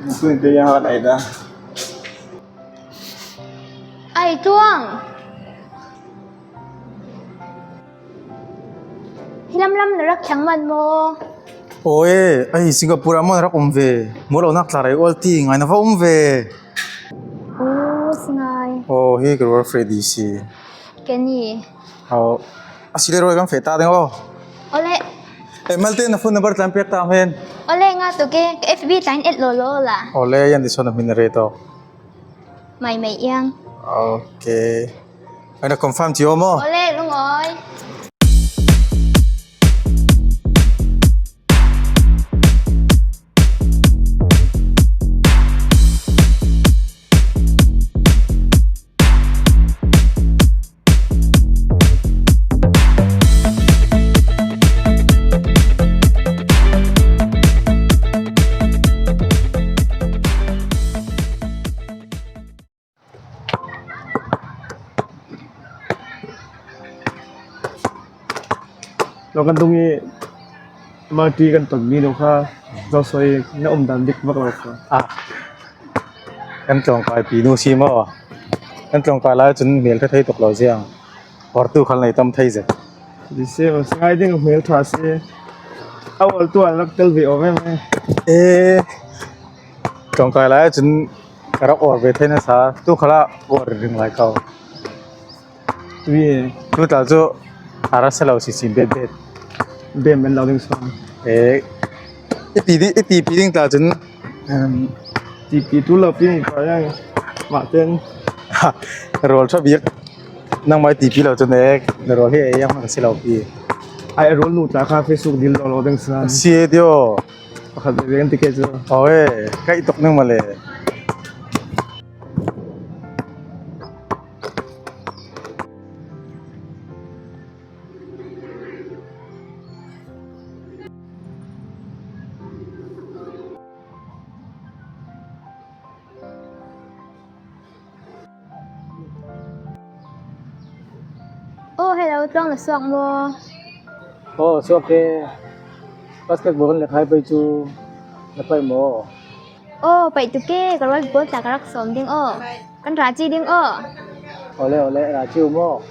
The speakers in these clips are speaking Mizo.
Ai Tluang! Hi lam lam na rak thiang man maw? Aw e, ai Singapore ah maw na rak um ve? Maw lo nak tla rei ual ti ngai na va um ve. Aw si ngai. Aw hi ka rual Freddy si. Kenny. Aw a si le rual kan feh ta ding aw. Ole. E malte na phone number tlan pek ta men. Ole nga tu ke ka FB tlain et lo lo la. Ole yan di son na min re to. Mai mai iang. Okay. Ai na confirm chi maw? Awle, lungawi. Lo kan tung i Marty kan tonmi lo kha zohsoi na um dan dik bak lo kha. Ah, kan tlawngkai pi nu si maw? Kan tlawngkai lai cun hmel kha thei tuk lo ziang. Hortu khal nei tam thei zet. Di se ma ngai ding hmel tha si. Awal tu an rak tel ve awm em e. Eh, tlawngkai lai cun Ka rak uar ve thai nasa. Tukhal ah uar ring lai ko. Tui Tu tla cu a ra selo si sin bet bet. Bem an lo ding song. Eh, i ti i ti pi ding tla cun Ti pi tu lo pi mi pa yang mah ten. Rawl tha bik nang mai ti pi lo cun ek na rawl hi ei yang ka si lo pi. Ai rawl nu tla kha Facebook dil lo lo ding san. Si dio. Pakhat ve kan ticket cu. Aw e, kaih tuk ning male. Aw hello tluang na suak maw? Aw suak e. Basketball kan lek hai pei cu na paih maw? Aw paih tuk e ka rual pawl tla ka rak sawm ding aw. Kan ra ci ding aw. Awle awle ra ci u maw?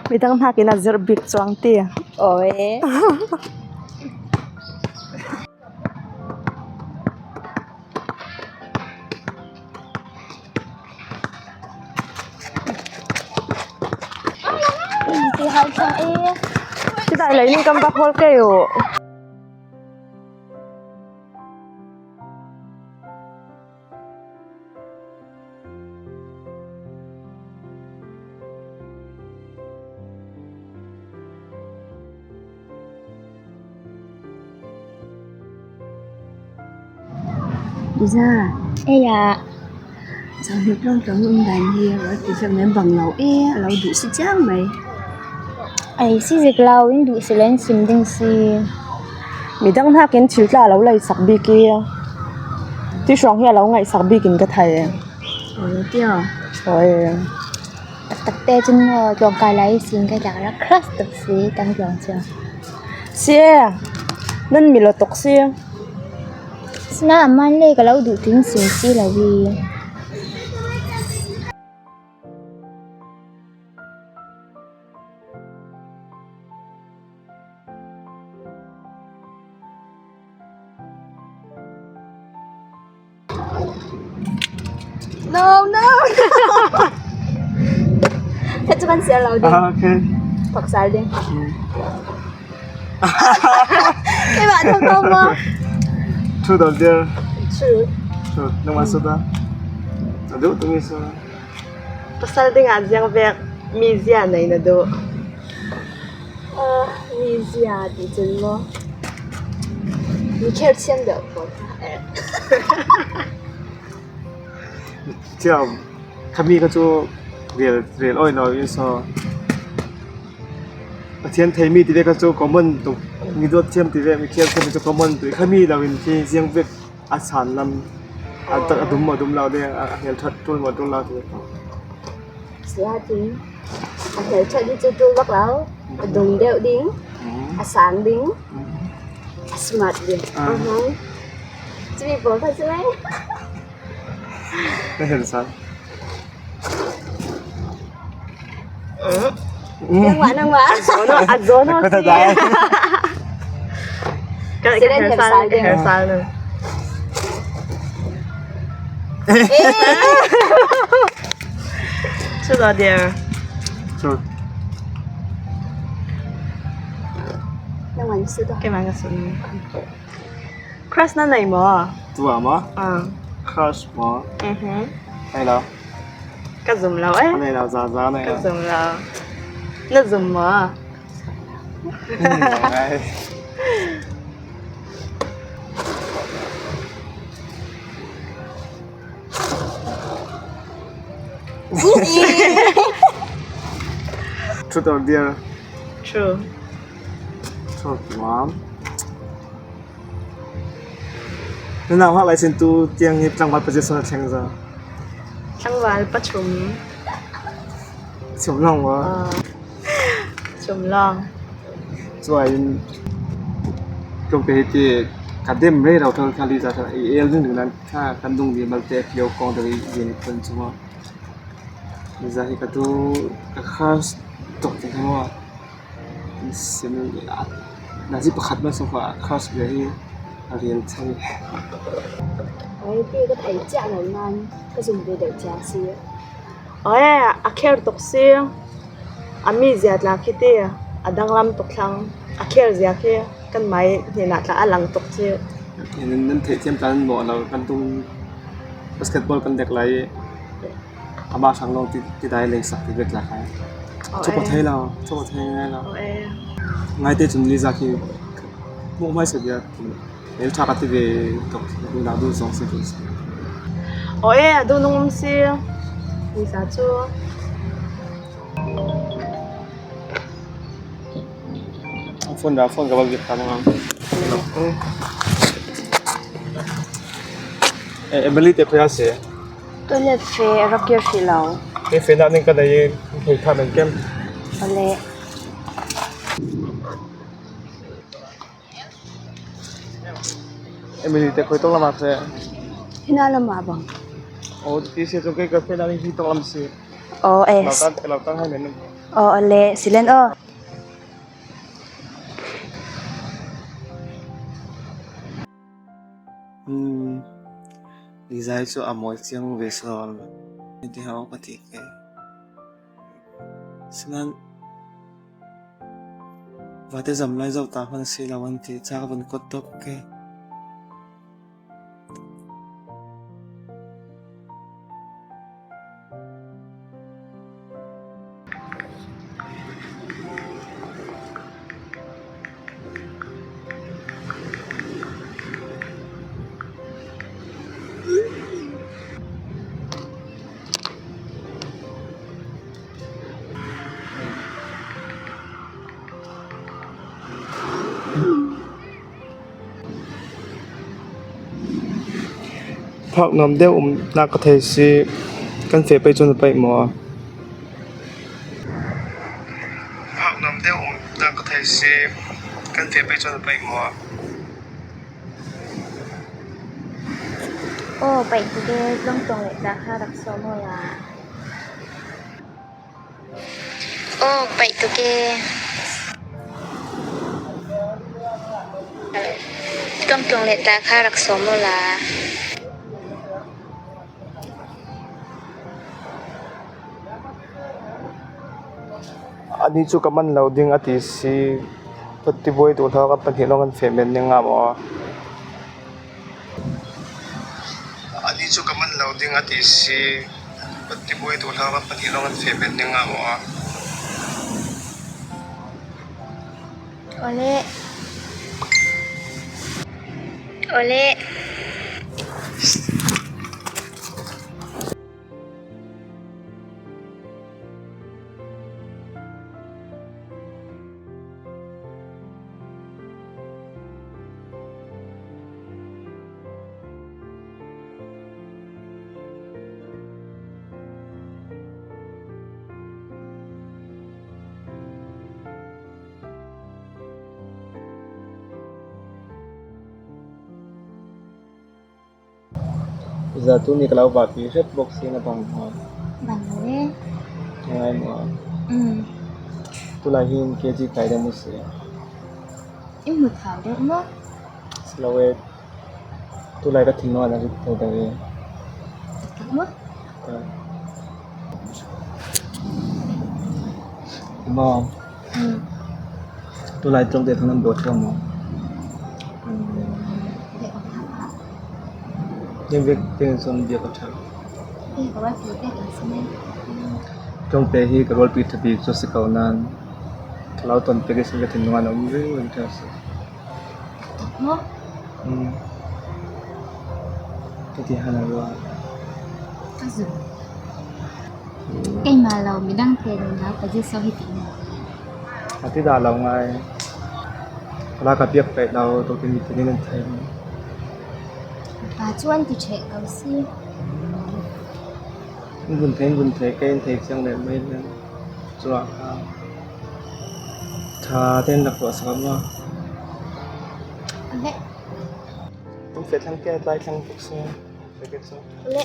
Midang nakin a zir bik chuang ti. Aw e. Ti dai lei ning kam bak hol ke yu. Liza, Eya. Chawhmeh tlawm tlawm awm dan hi a lo ti zawk mai bang lo e a lo duh si chiang mai. Ei si zik lo in duh si leh in sim ding si. Midang hnakin thil tla a lo lei sak bik i ti hruang hi a lo ngaihsak bikin ka thei. Aw tia. Aw e. Tak tak te chu maw tlawngkai lai sin ka tlak rak hras tak si tang tlawng chu. Si e nan mi lo tawk si. Sina a man le ka lo duh tling sim si lo hi. No no Thế cho con sẽ lâu đi. Okay. Hoặc sao đi. Các bạn thông không không? Truth or dare? Truth. Truth. Nang maso ta? Adu tumi so. Pasal ding ah ziang vek mi zia nei na duh. Mi zia ti cun maw? Mi kher thiam deuh ko. Chiao khami ka cu rel rel oi lo in so. Pathian theimi ti ve ka cu common tuk. Mi dawt thiam ti ve mi kher thiam ti cu common tu. Khami lo in khi ziang vek a san lam a tak a dum maw dum lo ding a hmel that tul maw tul lo ti ve ko. Siatin a hmel that hi cu tul bak lo. A dum deuh ding, a sang ding, a smart ding. Cumi pawl kha si lai. Na hel san. Nangmah nangmah. A zawn ho Ka si. dai. Ka Si len her her sal sal ka ding. her sal nu. Truth or dare? Truth. Nangmah ni si tuah. Keimah ka sun. Crush na nei maw? Tuah maw? Ah. Crush maw? Mhm. Nei lo. Ka zum lo eh. Nei lo za za nei Ka lo. zum lo. Na zum maw? Ngai. Truth or dare? True. Truth maw? Na nau hak lai sin tu tiang hi tlangval position a thleng za. Tlangval pathum. Chum long maw? Chum long. Cuai in tlawmte hi ti ka dem rei lo thal khali za thal i el ding ding nan kha kan dung di malte pio kong dari yin phun chunga. Za hi ka tu ka khas tok te kha maw. Sim nazi pakhat man sofa khas ve hi a rian chang. Ai ti ka thei chiah lo nain ka zum ve deuh cia si. Oi a kher tuk si. A mi zia tla khi ti a danglam tuk thlang. A kher zia khi kan mai hnenah tla a lang tuk ci. Nan theih thiam tan maw lo kan tung basketball kan dek lai i amah hrang lawng ti ti dai lei sak ti vek la khai. Chok thei lo, chok thei ngai lo. Ngai te chun Liza khi hmuh hmai se bia el tha ka ti ve tok na du zong se tu. Oi a du nung um si. Lisa cu. Phone da phone ka bal ta mang. Emily te khoya se. Toilet fe rak kir hrih lo. He fe na ning ka dai hei kha men kem. Ole. Emily te khoi tong lama se. Hina lama bang. O ti se to ke ka fe na ning hi tong lam se. O Lau es. tan lau tan hai men. O ole silen o. Lizai chu a mawi chiang ve sawn ti ho ka ti ke. Sinan vate zam lai zo ta hman si lo an ti cha ka van kawt tawp ke. Park nuam deuh awm nak ka thei si kan feh pei chuan a paih maw? Park nuam deuh awm nak ka thei si kan feh pei chuan a paih maw? Aw paih tuk e tlawngtawng leh tla kha rak sawm aw la. Aw paih tuk e. Tlawngtlawng le tla kha rak sawm aw la. Anih chu ka man lo ding a ti si. Tibuai duh hlah kan pahnih lawng kan feh men ning nga maw? Anih chu ka man lo ding a ti si. Tibuai duh hlah kan pahnih lawng kan feh men ning nga maw? Awle. Awle. Za tu ni ka lo va pi hret bawk si na bang maw? Bang lo e. Ngai maw? Um. Tulai hin KG kai deuh mu si. I hmu thau deuh maw? Si lo e. Tulai ka thinlung ah na rit thei deuh e. Taktak maw? Tak. Maw? Um. Tulai tlawng te thang nan bawt theu maw? Um. Leh awk hlah ah. Nan vek te cun bia ka ṭha. Tlawngte hi ka rawlpi ṭha bik cu a si ko nain ka lau tawn pek i ka thinlung ah na um ringring ṭheo a si. Ka ti han a ruah. Keimah lo midang te nunnak ka Jesuh hi ti na. A ti dah lo ngai. Ka ka biak peih lo, to ti mi te nih nan thei. Pa chuan ti ṭheh ko si. In vun thei in vun thei ka in thei fiang leh mai le cuah kha ṭha tein rak tuah sak ma. Le. Tum fe thlang ke tlai thlang tuk si. Le.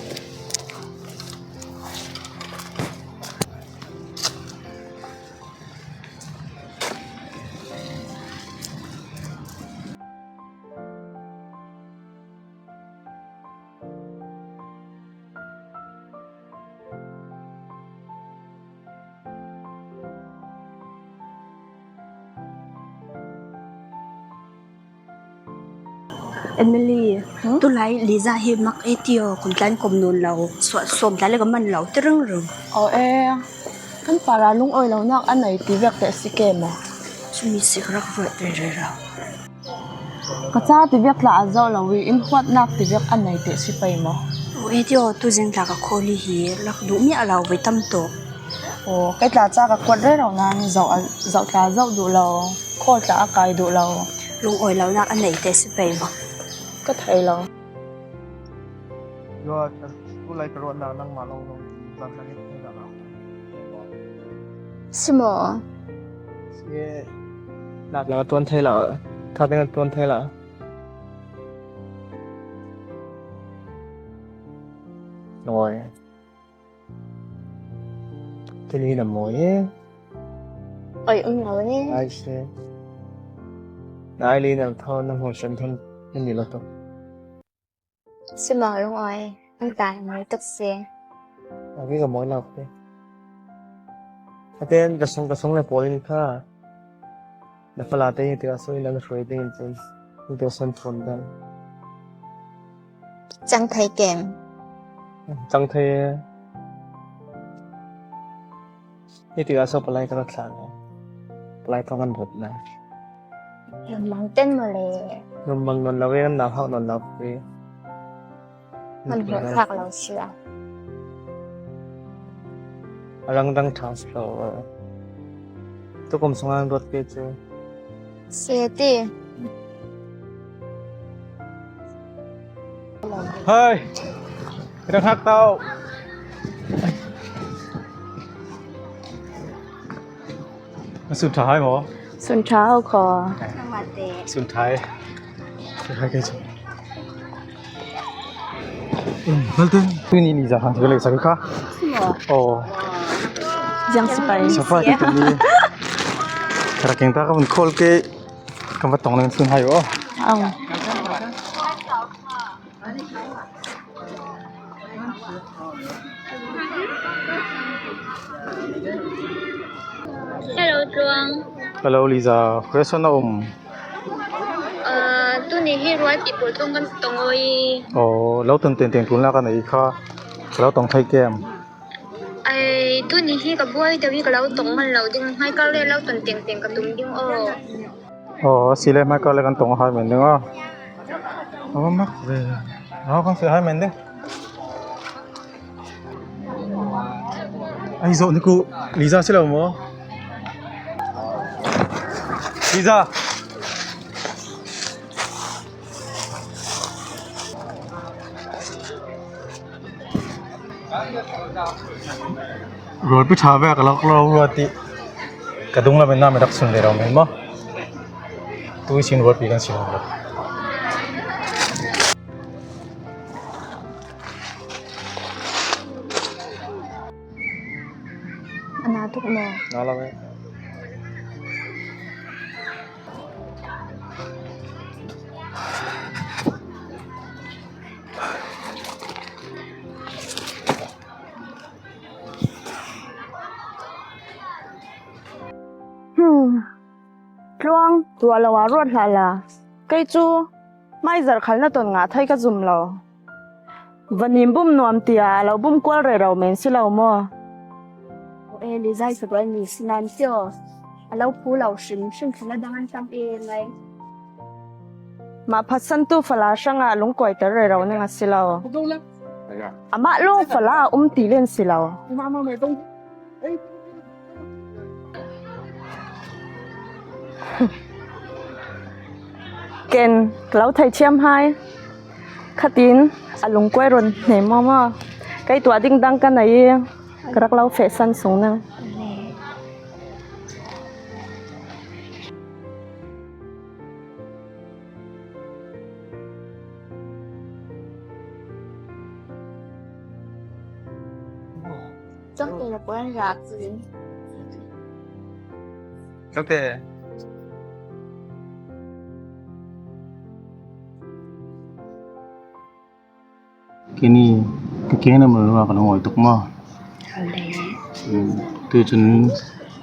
Emily, tulai Liza hi mak e tio kum tlan kum nun lo sawm tlai le ka man lo ti ring ring. Aw e, kan para lung oi lo nak a nei ti vek te si ke maw? Chumi sik rak ruat ve re ra. Ka ca ti vek tla a zoh lo i in huatnak ti vek a nei teh si pei maw? Aw e tio tuzing tla ka khawli hi rak duh miah lo voi tam tuk. Aw kei tla ca ka kuat rero nain zoh zoh tla zoh duh lo, khawl tla a kai duh lo. Lungawi lonak a nei teh si pei maw? Ka thei lo. Si maw? Nak la tuan thei la. Tha ding tuan thei la. Rồi. Cái này là mồi ấy. Oi um lo ne. Ai se. Nai li nam thon nam ho shan thon ni lo to. Si maw lung oi? Ang ta mui tuk si. A cái cái mồi nào thế. A tên ka song le polin kha. Na fala te ti ka soi na hroi ding cun tu san thon dan. Cang thei kem. Cang thei. Hi ti ka so palai ka thla ne. Palai thong kan bot na. Mang ten mo le. Non mang non lo kan na hak non lo pe. Man ho thak lo si a. Arang dang tha lo. Tu kum songang rot pe chu. Se ti. Hai. Ka nghak tau. Sun tha hai maw? Sun tha ho kho. Sun thai. Hai kai chu. Malten tu ni ni za han le sa kha. Oh. Giang sipai. Sipai tu ni. Kara keng ta ka mun khol ke ka va tong nang sun hai o. Ang. Hello Tluang. Hello Liza, question a um. Tu ni hi rual ti pawl tlawng kan tawng awi. Aw, lo tan ten teng tun la ka nei kha. Ka lo tawng thei kem. Ai, tu ni hi ka buai deuh i ka lo tawng hman lo ding. Hmai kar le lo tawn teng teng ka tum ding aw. Aw, si le hmai kar le kan tawng a hai men ding aw. Aw mak ve. Aw kan sawi hai men ding. Ai zawh ni ku Liza si lo maw? Liza. Rual pi tha ve ka lak lo rua ti ka dung lam in na mi rak sun ve lo mai maw? Tu sin rual pi kan si lo. A na tuk maw? Na lo e. Tluang, tuah lo ah ruat hlah la. Kei cu hmaizarh khal na ton ngah thai ka zum lo. Vanim bum nuam tiah a lo bum kual rero men si lo maw? E li zai sa mi sinan tio. A lo phu lo hrim hrim thla dang an tam e ngai. Mah phatsantu fala hrangah lungkuaiter rero ning a si lo. Amah lawng fala a um ti len si lo. Ken ka lo thei thiam hai. Khatin a lungkuai rawn hne maw maw. Kei tuah ding dang ka nei i ka rak lo feh san sung nang. Cangte na puan rak cun. Cangte. Kini ka keng na mul ruang ka ngawi tuk maw? Tu cun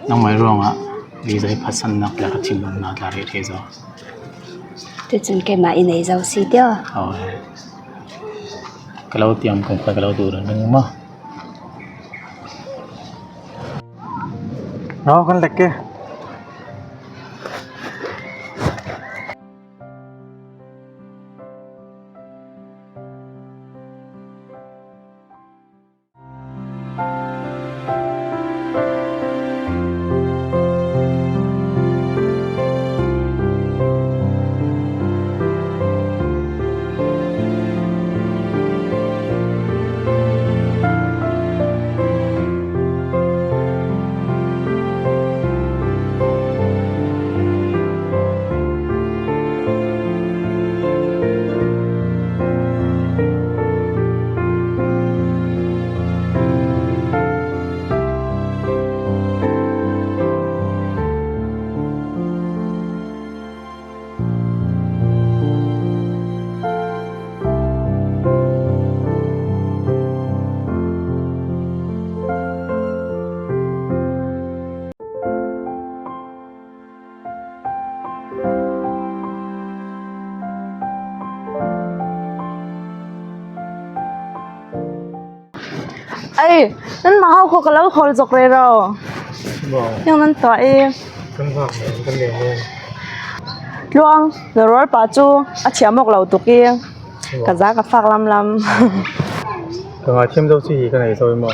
nangmah ruangah lei phatsannak le ka thinlung naa tla rih thei zo. Tu cun keimah i nei zo si tiah. Ka lo tiam kum kha ka lo duh ring maw? No kan lek ke. Ei, nan mah hau kho ka lo hawl zok re ro. Yang nan tuah i. Kan vak kan leng men. Tluang, na rual pa cu a thiam awk lo tuk i ka za ka fak lam lam. Ka ngai thiam zo si hi ka nei zo maw.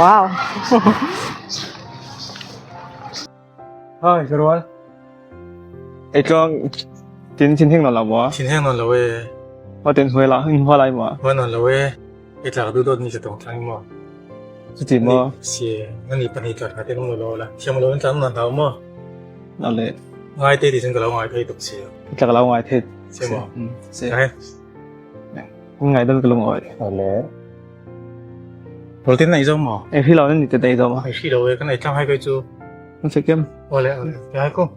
Wow. Hi, ka rual. Ei tluang tin thin hing non lo maw? Thin heng non lo e. Wa tin huai la hin hua lai maw? Hua non lo e. I tlak duh dawt ni se tawng tlang maw? Chuti maw? Si, na ni pahnih tlak hna te lung lo la. Thiam lo in tlang nan hau maw? Ale. Ngai te ti cun ka lo ngai thei tuk si. Tlak lo ngai thei. Si maw? Si. Ai. Ngai dal ka lung oi. Ale. Roltin nei zo maw? Ei hri lo ni te dei zo ma. Ei hri lo e kan ei tlang hai kai chu. Kan se kem. Ole ole. Te hai ko.